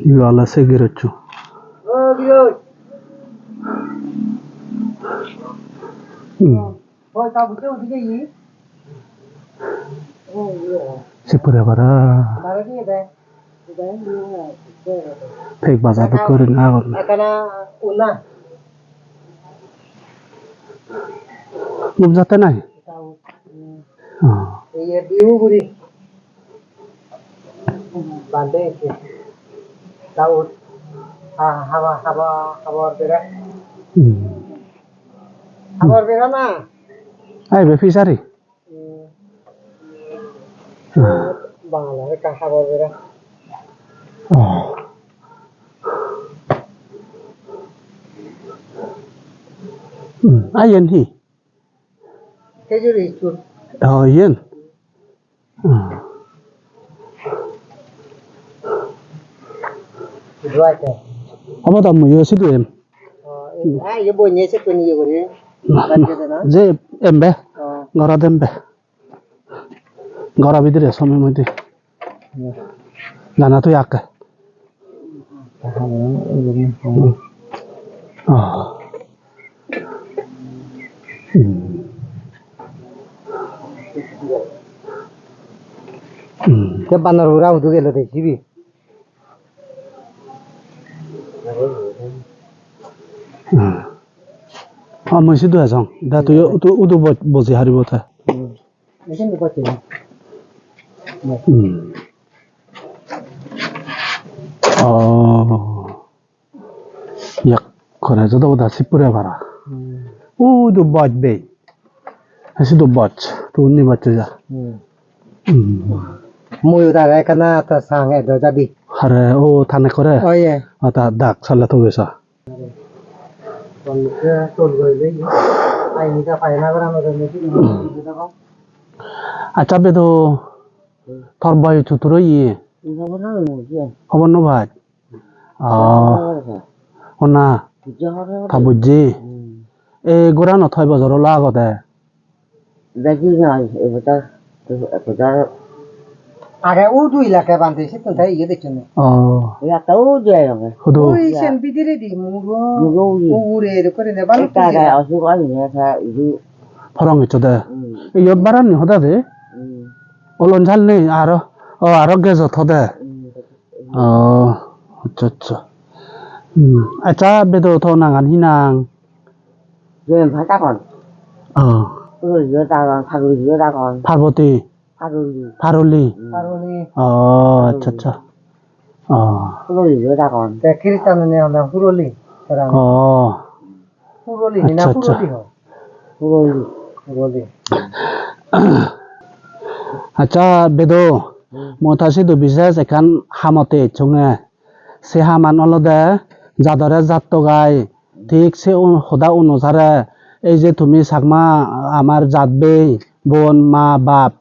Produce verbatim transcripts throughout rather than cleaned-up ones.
Ibe ole se giroccho. Hmm. Se pore para. Thik baja dokke gurinei agon. Gum jatte nahi? Oh. Hmm. Ai, be fishery. Bangala ekkan habor bera. Oh. Hmm, a iyen hi? Kejuri iskul. Oh, iyen. Hmm. Idu age. Obo do muiyo sidu em. Oh, e, ah, iye bonye sekkun iye guri. Na, na. Bajje de na? Je embe. Oh. Gorot embe. Goro bidire some moddhe. Jana tui akke. Hmm. Oh. Hmm. Hmm. Te banor gura hudu gelo de sibi? Hmm. Ah, mui sidu ejong. Da tui udu, udu bo-, boji haribo te. Hmm. Hmm. Oh. Yak kore jodo boda sip pure para. Hmm. Udu boj bei. Sidu boj. Tu ni boj ja. Hmm. Hmm. Mui uda ga kana ta sang edo jadi. Hare o tane kore. Oh, yeah. Ata dak sala tu gesa. Accha bedo, tor boyos hudur oye? Hobor no paj? Ah, honna, ta bujje. Ei goranot hoi bojor olo agode? Beji noi, ebodor, ebodor. Age udu ilake bhante, sittun te iye dekkene. Oh. Yatta udu agonge. Hudu? Ui, sen bidiredi muro. Muro ui. Ugure edokke gurinei balukko. Ekka age jinis. Osuk oye, ta idu. Porong ecchode. Hmm. Iyot barani hoda de? Hmm. Olon jal nei aro. O, aro gas ot hode. Hmm. Oh, accha, accha. Hmm. Accha, bedo to nangan hi nang? Yen bhai dagon. Oh. Puro iye dagon, paguri iye dagon. Parboti? Paroli. Paroli? Hmm. Paroli. Oh, accha, accha. Oh. Puro iye dagon. Te Christian-une honna Huroli. Tara. Oh. Huroli, hina. Accha, accha. Huroli ho. Huroli. Huroli. Accha, bedo. Hmm. Mui ta sidu bises ekkan hamotte ecchonge. Se haman olode jadore jattogai, thik se un-, hoda onusare ei je tumi Chakma amar jat bei, bon, ma, bap,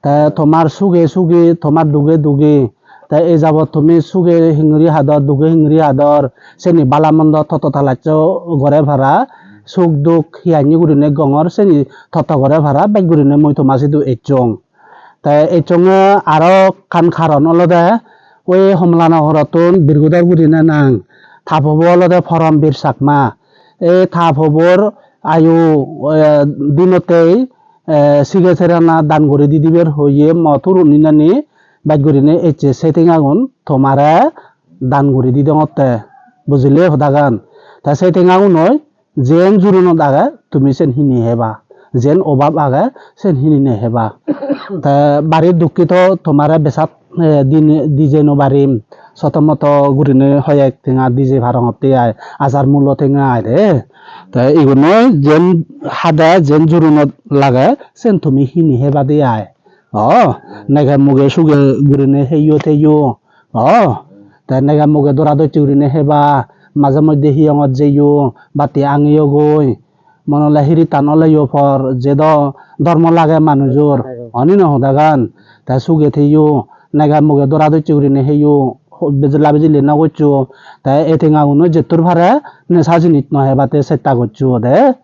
te tomar suge sugi, tomar duge dugi, te ei jabot tumi suge hingiri hador, duge hingiri hador, seni bala mondo totto talaccho gore para, suk duk hi anni gurinei gongor, seni totto gore para, bej gurinei mui toma sidu ecchong. Te ecchonge aro ekkan karon olode, oi Homolanagorottun Birgudor gurine nang, ta pobo olode Poromvir Chakma. Ei ta pobor ayu, eh, dinottei, eh, sige serana dan guri di dibar hoye mo turun ninani bej gurine ecche se tengagun tomare dan guri di dongotte. Bujile hodagan? Te se tengagunoi Jen jurunot age, tumi sen hini heba. Jen obab age, sen hini ne heba. Te bari dukkito tomare besat, eh, di ne, di je no parim. Soto moto gurine hoyek tenga di je parongotte ai. Ajar mulo tenga ai de. Te igunoi jen hade, jen jurunot lage, sen tumi hini heba de ai. O, nege muge suge gurine heyo teyo. O, te nege muge dora docche gurine heba, maje moddhe hiyongot jeyo, batti angeyogoi. Mone ole hirittan oleyo por, je do dhormo lage manujor. Oni no hodagan, te suge teyo, nege muge dora docche gurine heyo, ho-, bejela bejeli no goccho. Te ei tengaguno jettur pare, nesa jinis no hebatte chesta goccho de.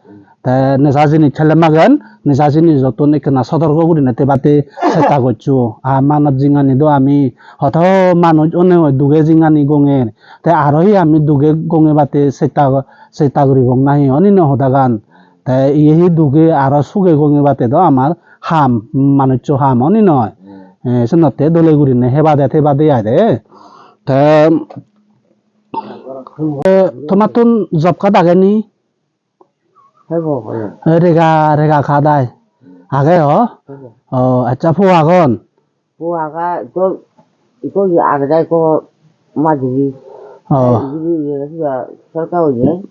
Te neja jinis helle magen, neja jinisottun ekkena sotorko gurinei tebade chesta goccho. Ar manob jingani do ami hoto manuj onei oi duge jingani gonger. Te aro hi ami duge gongebade chesta, chesta guribong nahi, oni no hodagan. Te iye hi duge aro suge gongebade do amar ham, manuccho ham, oni noi. Eh, senotte dole gurinei hebade tebade aai de. Te, eh, tomattun job card age ni? Hebo, hebo. Eh, rega, rega card aai. Age ho? Hebo. Oh, accha, po agon? Po aga, ikko, ikko ye age de, ikko majiri. Oh. Te idu ye, ye, sorkar oye.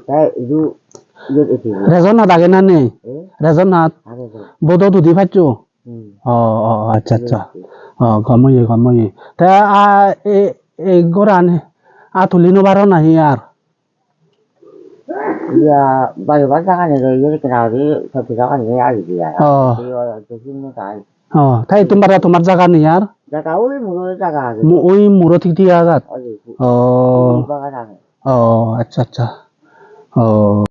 Te idu ye ete. Ration card age na nei? Eh? Ration card? Age de. Vote-ot udi paccho? Hmm. Oh, oh, accha, accha. Age de. Oh, gom oye, gom oye. Te, a, e, e goran, a tuli no paro nahi ar? Iya, bari bar jaga nei, iye ekkena guri, sot jaga nei, agi diye. Oh. Iyo, to sin no tai. Oh, te ittun bare tomar jaga nei ar? Jaga oi muro jaga age. Mu-, oi muro thik thik agat? Oi, oi. Oh. Oi bagan age. Oh, accha, accha. Oh.